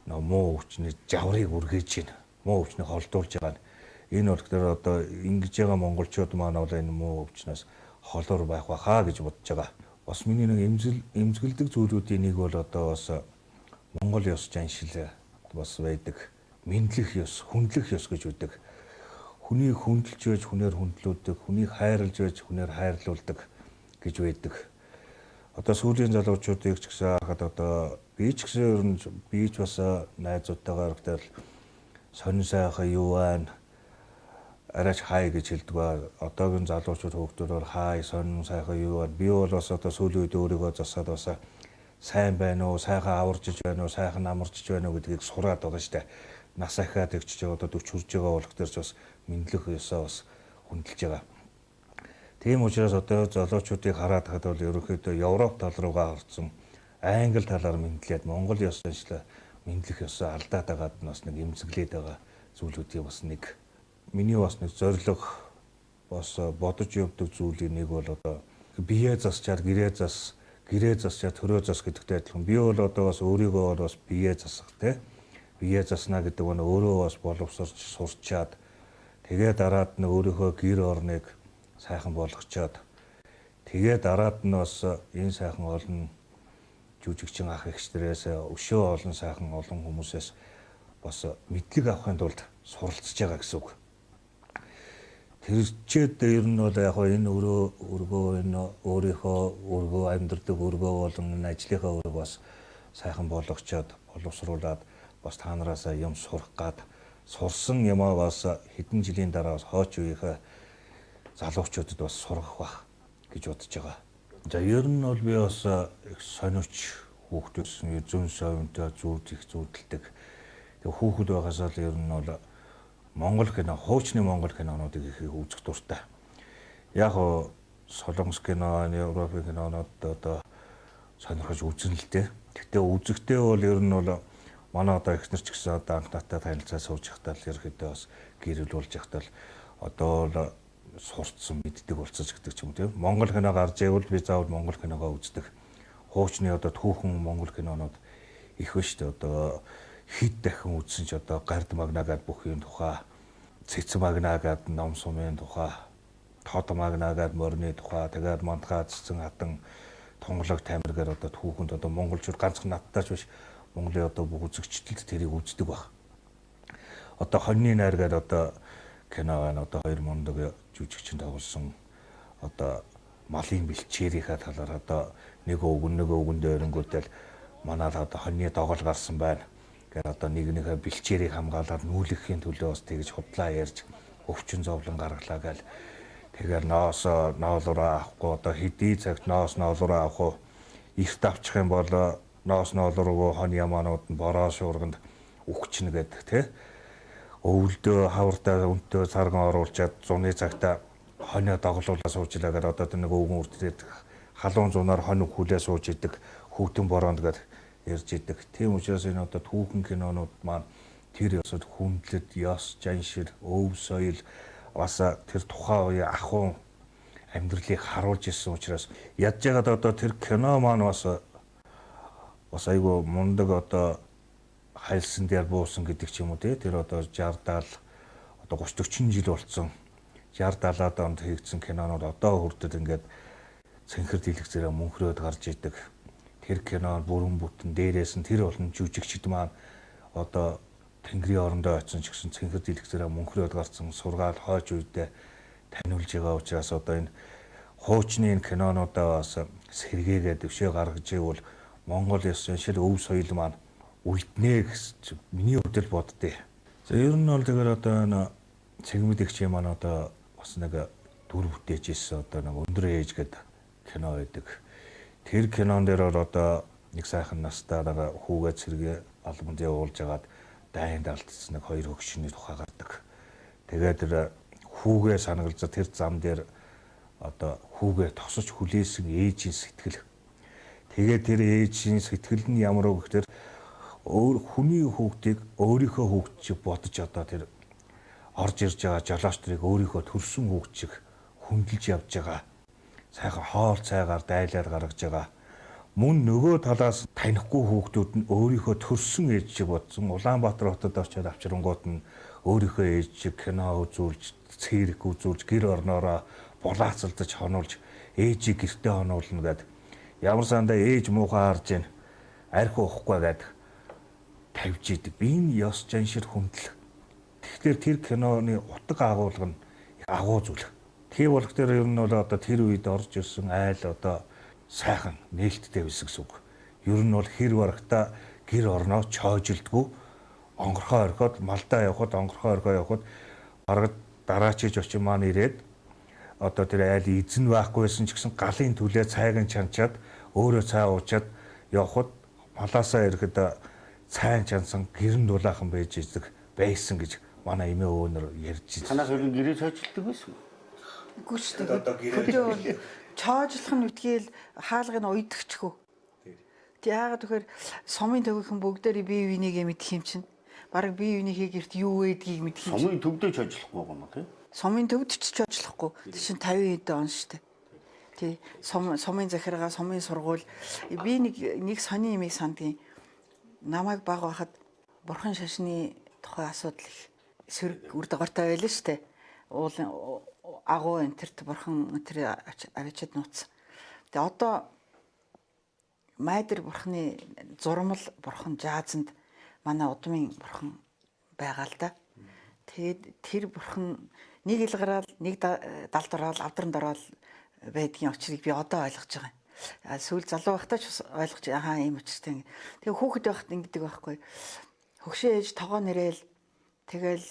нөө муу өвчний жаврыг үргээж байна. Муу өвчнийг холдуулж байгаа нь энэ болохоор одоо ингэж байгаа монголчууд маань бол энэ муу өвчнөөс холоор байх байхаа гэж бодож байгаа. Бас миний нэг эмзэгэлдэг зүйлүүдийн нэг бол одоо бас Монгол ёс заншил бас байдаг. Мэдлэх ёс, хүндлэх ёс гэж үүдэг. Хүнийг хүндэлж байж хүнээр хүндлүүлдэг, хүнийг хайрлаж байж хүнээр хайрлуулдаг гэж байдаг. Одоо сүүлийн залуучуудыг ч гэсэн харахад одоо би ч гэсэн ер нь би ч бас найзуудтайгаа ирэхдээ сонин сайхан юу байна арайч хай гэж хэлдэг ба. Одоогийн залуучууд хүүхдүүд бол хай сонин сайхан юу байна. Би бол бас одоо сүүлийн үед өөрийгөө засаад бас сайн байна уу, сайхан аваржиж байна уу, сайхан амарчж байна уу гэдгийг сураад байгаа шүү дээ. Нас ахиад тэгчж байгаа одоо 40 хүрж байгаа болох дээр ч бас мэдлэх ёсоо бас хүндэлж байгаа. Тийм учраас одоо залуучуудыг хараад хахад бол ерөнхийдөө Европ тал руугаа харцсан, Англи талаар мэдлээд Монгол ёс заншлаа мэдлэх ёсоо алдаад байгаад нь бас нэг эмзэглээд байгаа зүйлүүдийн бас нэг миний бас нэг зорилго бас бодож явдаг зүйлийн нэг бол одоо бие засчаад гэрээ зас, гэрээ засчаад төрөө зас гэдэгтэй адилхан. Би бол одоо бас өөрийгөө бол бас бие засах те. Бие заснаа гэдэг нь өөрөө бас боловсрч сурчаад тэгээ дараад нь өөрийнхөө гэр орныг сайхан болгочоод тэгээ дараад нь бас энэ сайхан олон жүжигчин ах эгчдэрээс өшөө олон сайхан олон хүмүүсээс бас мэдлэг авахын тулд суралцж байгаа гэсэн үг. Тэрчээд ер нь бол яг энэ өргөө энэ өөрийнхөө өргөө амьдардаг өргөө болон энэ ажлынхаа өргөө бас сайхан болгочоод боловсруулад бас та нараасаа юм сурах гад сурсан юмаа бас хэдэн жилийн дараа бас хойч үеийнхээ залуучуудад бас сургах байх гэж бодож байгаа. За ер нь бол би бас их сониуч Хүүхдээс зүүн совинтой зүүд их зүүдэлдэг. Тэгээ хүүхэд байхасаа л ер нь бол Монгол кино, хуучны монгол кинонуудыг их үзэх дуртай. Яг хоо солонгос кино, Европын кинонууд одоо сонирхож үзэн л дээ. Гэхдээ үзэхдээ бол ер нь бол манай одоо эхнэр ч гэсэн одоо анх надтай танилцаа сууж байхдаа л ерөөхдөө бас гэрэл болж байхдаа л одоо л сурцсан мэддэг болцсон ч гэдэг ч юм тийм. Монгол кино гарч ивэл би заавал монгол киногоо үздэг. Хуучны одоо түүхэн монгол кинонууд их ба шүү дээ. Одоо хэд дахин үзсэн ч одоо гард магнаа гад бүх юм тухай, цэцэн магнаа гад ном сумын тухай, тод магнаа гад морины тухай, тэгээд мандгаа цэцэн хатан тунгалаг тамиргаар одоо түүхэнд одоо монголчууд ганцхан надтай ч биш Монголын одоо бүх үзэгчдэд тэрийг үздэг баг. Одоо хоньны найр гэдэг одоо кино байна. Одоо хоёр мундаг жүжигчин тоглосон одоо малын бэлчээрийнхаа талаар одоо нэг өвгөн нэг өвгөн дөрөнгөтэй манай л одоо хоньны догоол гарсан байна. Гэт одоо нэг нэгэ бэлчээрийг хамгаалаад нүүлгэхийн төлөө бас тэгж худлаа ярьж өвчин зовлон гаргалаа гээл тэгэл ноос ноолураа авахгүй одоо хэдий цагт ноос ноолураа авах уу эрт авчих юм бол ноос ноолуруу хон ямаанууд нь бороо шуурганд үхчихнэ гэдэг тий. Өвөлдөө хавртаа өнтөө сарган оруулчаад зуны цагта хонио доглуулаа сууж илаа гэдэг одоо тэр нэг өвгөн үрдээд халуун зунаар хонь хүлээ сууж идэг хүүтэн бороонд гээд ярьж идэг. Тийм учраас энэ одоо түүхэн кинонууд маань тэр ёсод хүндлэд, ёс, жаншир, өв соёл бас тэр тухайн үеийн ахуйн амьдралыг харуулж ирсэн учраас ядж байгаад одоо тэр кино маань бас бас айгүй мундаг одоо хайлсан дээр буусан гэдэг ч юм уу тий. Тэр одоо 60 70 одоо 30 40 жил болцсон 60 70-аад онд хийгдсэн кинонууд одоо хүртэл ингээд цэнхэр дэлгэцээрээ мөнхрөөд гарч идэг. Тэр кино бүрэн бүтэн дээрээс нь тэр олон жүжигчд маань одоо Тэнгэрийн орондоо очисон ч гэсэн цэнхэр дэлгэцээрээ мөнхрөөд гарсан сургаал хойч үедээ таниулж байгаа учраас одоо энэ хуучны энэ кинонуудаа бас сэргээгээд дэвшээ гаргаж ивэл Монгол ёс заншил өв соёл маань үлднэ гэж миний хувьд л боддээ. За ер нь бол тэгэхээр одоо энэ цэгмэдэгч маань одоо бас нэг дүр бүтээж ирсэн одоо нэг өндөр ээж гэдэг кино байдаг. Тэр кинон дээр бол одоо нэг сайхан настай хүүгээ цэргээ албанд явуулж хагаад дайнд алдсан нэг хоёр хөгшний тухай гардаг. Тэгээд тэр хүүгээ санагалзаа тэр зам дээр одоо хүүгээ тосож хүлээсэн ээжийн сэтгэл. Тэгээд тэр ээжийн сэтгэл нь ямар вэ гэхээр өөр хүний хүүхдийг өөрийнхөө хүүхд шиг бодож одоо тэр орж ирж байгаа жолооч нарыг өөрийнхөө төрсөн хүүхд шиг хүндэлж явж байгаа. Сайхан хоол цайгаар дайлаад гаргаж байгаа. Мөн нөгөө талаас танихгүй хүүхдүүд нь өөрийнхөө төрсөн ээж шиг бодсон. Улаанбаатар хотод очиод авчирангууд нь өөрийнхөө ээж шиг кино үзүүлж, цирк үзүүлж, гэр орноороо булаацалдаж хонуулж, ээжийг гэртээ хонуулна гэд. Ямар сандаа ээж муухай харж гин арх уухгүй гэд тавьж идэг. Энэ ёс жаншир хүндлэх. Тэгэхээр тэр киноны утга агуулга нь агуу зүйл. Тийм болох тэр ер нь бол одоо тэр үед орж ирсэн айл одоо сайхан нээлттэй байсан гэсэн үг. Ер нь бол хэр барагта гэр орноо чойжилдгүй онгорхоо орхиод малдаа явхад онгорхоо орхио явхад бараг дараачиж очин маань ирээд одоо тэр айл эзэн байхгүй байсан ч гэсэн галын түлээ цайг нь чанчаад өөрөө цай уучаад явхад малаасаа ирэхэд цайн чансан гэрэн дулаахан байж идэг байсан гэж манай эмээ өвөнөр ярьж байсан. Танаас ер нь гэрээ цойжилдог байсан уу? Үгүй шүү дээ. Хөдөө бол чоожлох нь үтгээл хаалгыг нь уйдагчгүй. Тэг яагаад тэгэхээр сумын төвийнхэн бүгдээрээ бие биенийгээ мэдэх юм чинь. Бараг бие биенийхээ гэрт юу байдгийг мэдэх юм чинь. Сумын төвдөө цойжлохгүй байгаа юм уу тий? Сумын төвд ч чоожлохгүй. Тэг чинь 50 хэд он шүү дээ. Тий. Сумын захиргаа, сумын сургууль. Би нэг сони юмыг сандгийн. Намайг баг байхад бурхан шашны тухай асуудал их сөрөг үр дагавартай байлаа шүү дээ. Уулын агуу энтерт бурхан энтер авчиад нууцсан. Тэгээ одоо майдэр бурханы зурмал бурхан жаазанд манай удмын бурхан байгаа л да. Тэгээд тэр бурхан нэг ил гараал нэг далд ороод авдранд ороод байдгийн учрыг би одоо ойлгож байгаа юм. Сүүл залуу байхдаа ч ойлгож ахаа ийм учиртай. Тэгээ хүүхэд байхад ингэдэг байхгүй. Хөгшин ээж тогоо нэрээл тэгэл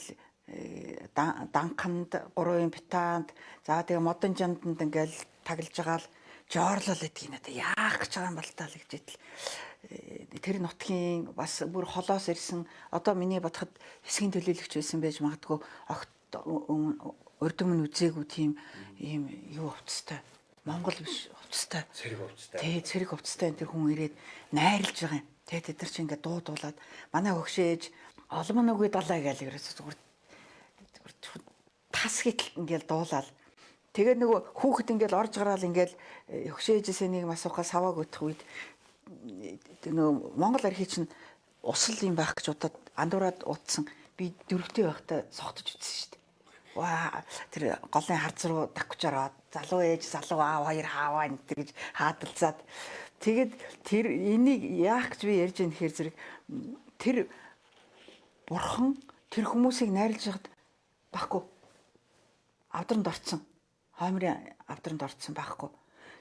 данханд гурван питаанд за тэгээ модон жанданд ингээл таглаж байгаа л жоорлол гэдгийг надаа яах гэж байгаа юм бол таа л гэж идэл. тэр нутгийн бас бүр холоос ирсэн, одоо миний бодоход хэсгийн төлөөлөгч байсан байж магадгүй, огт урд өмнө үзээгүй тийм ийм юу хувцастай, Монгол биш хувцастай. Цэрэг хувцастай. Тий, цэрэг хувцастай энэ тэр хүн ирээд найрлаж байгаа юм. Тэгээ тэд нар чи ингээд дуу дуулаад манай хөгшөө ээж олмон үгүй далаа гээл ерөөсө зүгээр зүгээр тас хитэлт ингээл дуулаад. Тэгээ нөгөө хүүхэд ингээл орж гараал ингээл хөгшөө ээжээсээ нэг асуухаа савааг өтөх үед нөгөө Монгол архи чинь усал юм байх гэж удаад андуураад утсан. Би дөрөвтэй байхдаа согтож үтсэн шүү дээ. Ваа, тэр голын харц руу давхж ороод залуу ээж, залуу аав хоёр хааваа энэ төр гэж хаадалцаад, тэгээд тэр энийг яах гэж би ярьж байгаа нөхөр зэрэг тэр бурхан тэр хүмүүсийг найрлаж яхад байхгүй авдранд орцсон. Хоймрын авдранд орцсон байхгүй.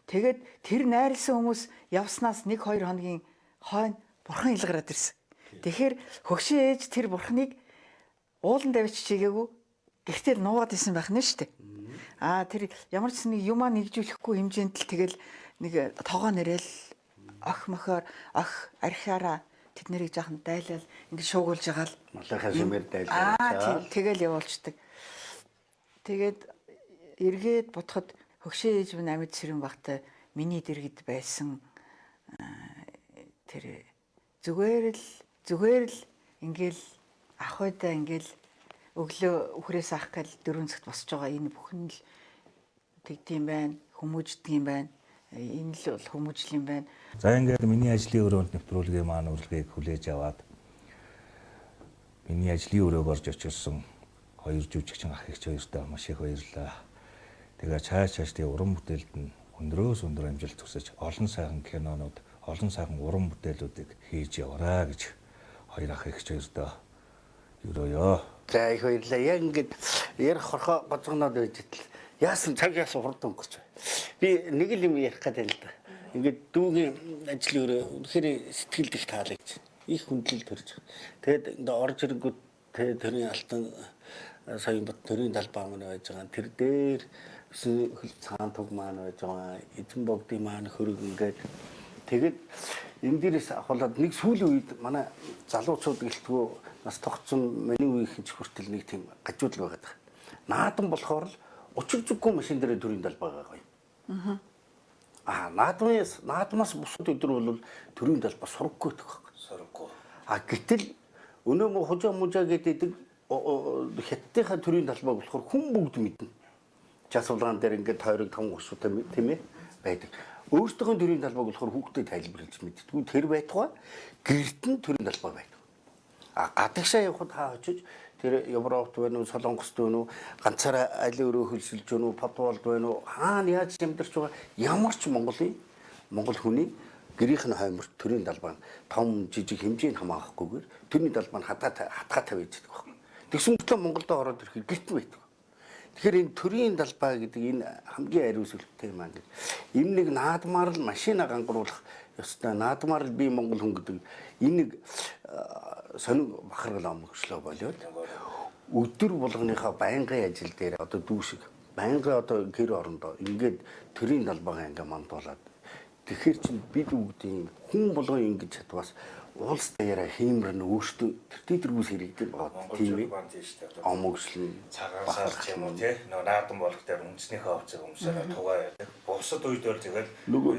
Тэгээд тэр найрлсан хүмүүс явснаас 1 2 хоногийн хойно бурхан илгараад ирсэн. Тэгэхээр хөгшин ээж тэр бурханыг уулан давж чигээгүй гэртээ л нуугаад исэн байх нь шүү дээ. Аа, тэр ямар ч нэг юмаа нэгжүүлэхгүй хэмжээнд л тэгэл нэг тогоо нэрэл ох мохоор ох архиараа тэд нарыг жаахан дайлал ингэ шуугуулж байгаа л Малынхаа шимээр аа дайлаа. Тэгэл явуулцдаг. Тэгээд эргээд бодоход хөгшин ээж минь амьд сэрэн багтай миний дэргэд байсан тэр зүгээр л ингээл ах уйдаа ингээл өглөө үхрээс ах гал 4 цагт босож байгаа, энэ бүхэн л тэгдэм байна, хүмүүждэг юм байна. Энэ л бол хүмүүжил юм байна. За, ингээд миний ажлын өрөөнд нэвтрүүлгийн маань урилгыг хүлээж аваад миний ажлын өрөөг орж очилсан хоёр жүжигчин ах эгч хоёртой маш их баярлалаа. Тэгээ чааш чааш тэгээ уран бүтээлд нь өндрөөс өндөр амжилт хүсэж, олон сайхан кинонууд, олон сайхан уран бүтээлүүдийг хийж яваарай гэж хоёр ах эгч хоёртой ерөөё. За, их баярлалаа. Яг ингээд ярих хорхоо гоцгоноод байж итэл яасан цаг яасан хурд өнгөрч. Би нэг л юм ярих гэдэг л да. Ингээд дүүгийн ажлын өрөө үнэхээр сэтгэлд их таалагч. Их хүндлэл төрж. Тэгээд ингээд орж ирэнгүүт тэ төрийн алтан соён бот төрийн талбай маань байж байгаа. Тэр дээр хөл цаан туг маань байж байгаа. Эзэн богдын маань хөрөг ингээд тэгээд энэ дээрээс ахуулаад нэг сүүлийн үед манай залуучууд гэлтгүү нас тогтсон миний үеийнхэн ч хүртэл нэг тийм гажуудал байгаад байгаа. Наадам болохоор л учир зүггүй машин дээр төрийн талбай байгаа юм. Аа, наадмаас бусад өдөр бол төрийн талбай сургаггүй гэх байхгүй. Сургаггүй. А гэтэл өнөө мө хужаа мужаа гэдэг хятадынхаа төрийн талбайг болохоор хүн бүгд мэднэ. Час улаан дээр ингээд тойрог том гушуутай тийм ээ байдаг. Өөртөөхөө төрийн талбайг болохоор хүүхдэд тайлбарлаж мэддэггүй. Тэр байтугай гэрт нь төрийн талбай байдаг. А гадагшаа явхад хаа очиж тэр Европт байна уу, Солонгост байна уу, ганцаараа айлын өрөө хөлсөлж байна уу, Португалд байна уу, хаана яаж амьдарч байгаа ямар ч Монголын Монгол хүний гэрийнх нь хойморт төрийн талбай том жижиг хэмжээнд хамаахгүйгээр төрийн талбай нь хатгаа хатгаа тавьж байдаг байхгүй. Тэгсэн мэтлээ Монголд ороод ирэхэд гэрт нь байдаг. Тэгэхээр энэ төрийн талбай гэдэг энэ хамгийн ариун сүлбтэй юм аа гэж. Энэ нэг наадмаар л машина гангаруулах ёстой. Наадмаар л би монгол хүн гэдэг энэ нэг сонин бахаргал омгшлоо болиод өдөр болгоныхоо байнгын ажил дээр одоо дүү шиг байнгын одоо гэр орондоо ингээд төрийн талбайгаа ингээд мандуулад, тэгэхээр чинь бид бүгдийн хүн болгон ингэж чадвас уулс даяараа хиймэр нь өөртөө тэртээ тэргүүс хэрэгдэг байгаа, тийм ээ. Омогшлон цагаан сар ч юм уу тий нөө наадам болго дээр үндснийхээ хувцыг өмсөрөө тугаа яадаг. Бусад үед бол тэгэл нөгөө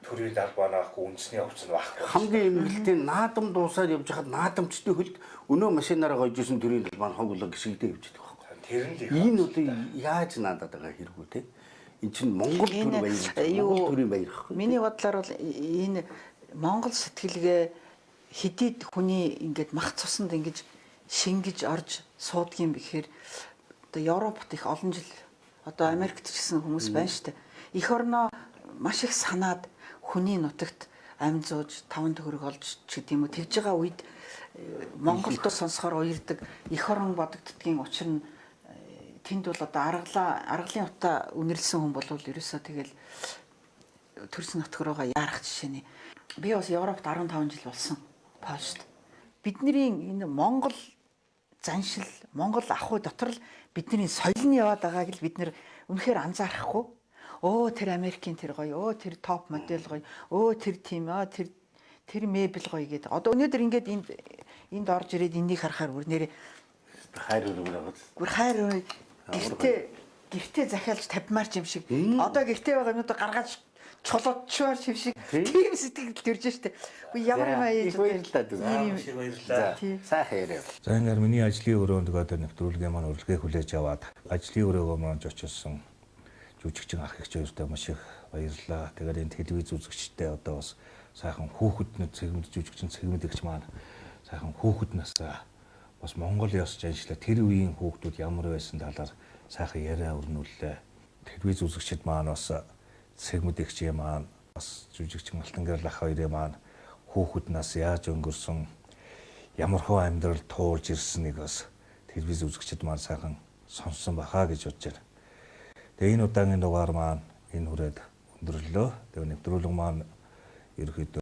төрийн талбай наахгүй, үндэсний хувцас нь байхгүй. Хамгийн эмгэлтийн наадам дуусаад явж хахад наадамчдын хөлд өнөө машинаараа гойж исэн төрийн талбай нь хог болоо гიშгдээ явж идэг байхгүй. Тэр нь л их. Энэ одоо яаж наадаад байгаа хэрэггүй те. Эн чинь Монгол төр Энэ баяр. юу Монгол төрийн баяр гэхгүй. Миний бодлоор бол энэ Монгол сэтгэлгээ хэдийд хүний ингээд мах цуснд ингэж шингэж орж суудгийн бэхээр одоо Европт их олон жил, одоо Америкт ч гэсэн хүмүүс байна шүү дээ. Эх орноо маш их санаад хүний нутагт амь зууж 5 төгрөг олж ч гэдэм үү тэгж байгаа үед Монголд сонсохоор уярдаг, эх орон бодогддгийн учир нь тэнд бол одоо аргалын утаа үнэрлсэн хүн бол ерөөсөө тэгэл төрсөн нутг руугаа яарах жишээний. Би бас Европт 15 жил болсон. Польшд. Бидний энэ Монгол заншил, Монгол ахуй дотор л бидний соёл нь яваад байгааг л бид нэр үнэхээр анзаарахгүй. Өө, тэр Америкийн тэр гоё, өө, тэр топ модель гоё, өө, тэр тийм, өө, тэр Тэр мебель гоё гэдэг. Одоо өнөөдөр ингээд энд энд орж ирээд энийг харахаар бүр нэрээ Хайр өргөн байгаа. бүр хайр өргөн гэртээ гэртээ захиалж тавьмаар ч юм шиг. Одоо гэртээ байгаа юмнуудаа гаргаж чулуучвар юм шиг. Тийм сэтгэл төрж штэ. Үгүй ямар юм аяж Их баярлалаа дүү. Ийм Их баярлалаа. За сайхан яриа. За ингээд миний ажлын өрөөнд одоо нэвтрүүлгээ маань урилгыг хүлээж аваад ажлын өрөөгөө маань зочилсон жүжигчин ах эгч хоёртой маш их баярлалаа. Тэгээд энэ телевиз үзэгчтэй одоо бас сайхан хүүхэд нэг цэгмэд жүжигчин цэгмэд эгч маань сайхан хүүхэд насаа бас Монгол ёс заншлаа тэр үеийн хүүхдүүд ямар байсан талаар сайхан яриа өрнүүллээ. Телевиз үзэгчид маань бас цэгмэд эгч маань бас жүжигчин Алтан гэрэл ах хоёрын маань хүүхэд нас яаж өнгөрсөн ямархуу амьдрал туулж ирснийг бас телевиз үзэгчид маань сайхан сонссон баха гэж бодож байна. Тэгээ энэ удаагийн дугаар маань энэ хүрээд өндөрлөө. Тэгээ нэвтрүүлэг маань ерөөхдөө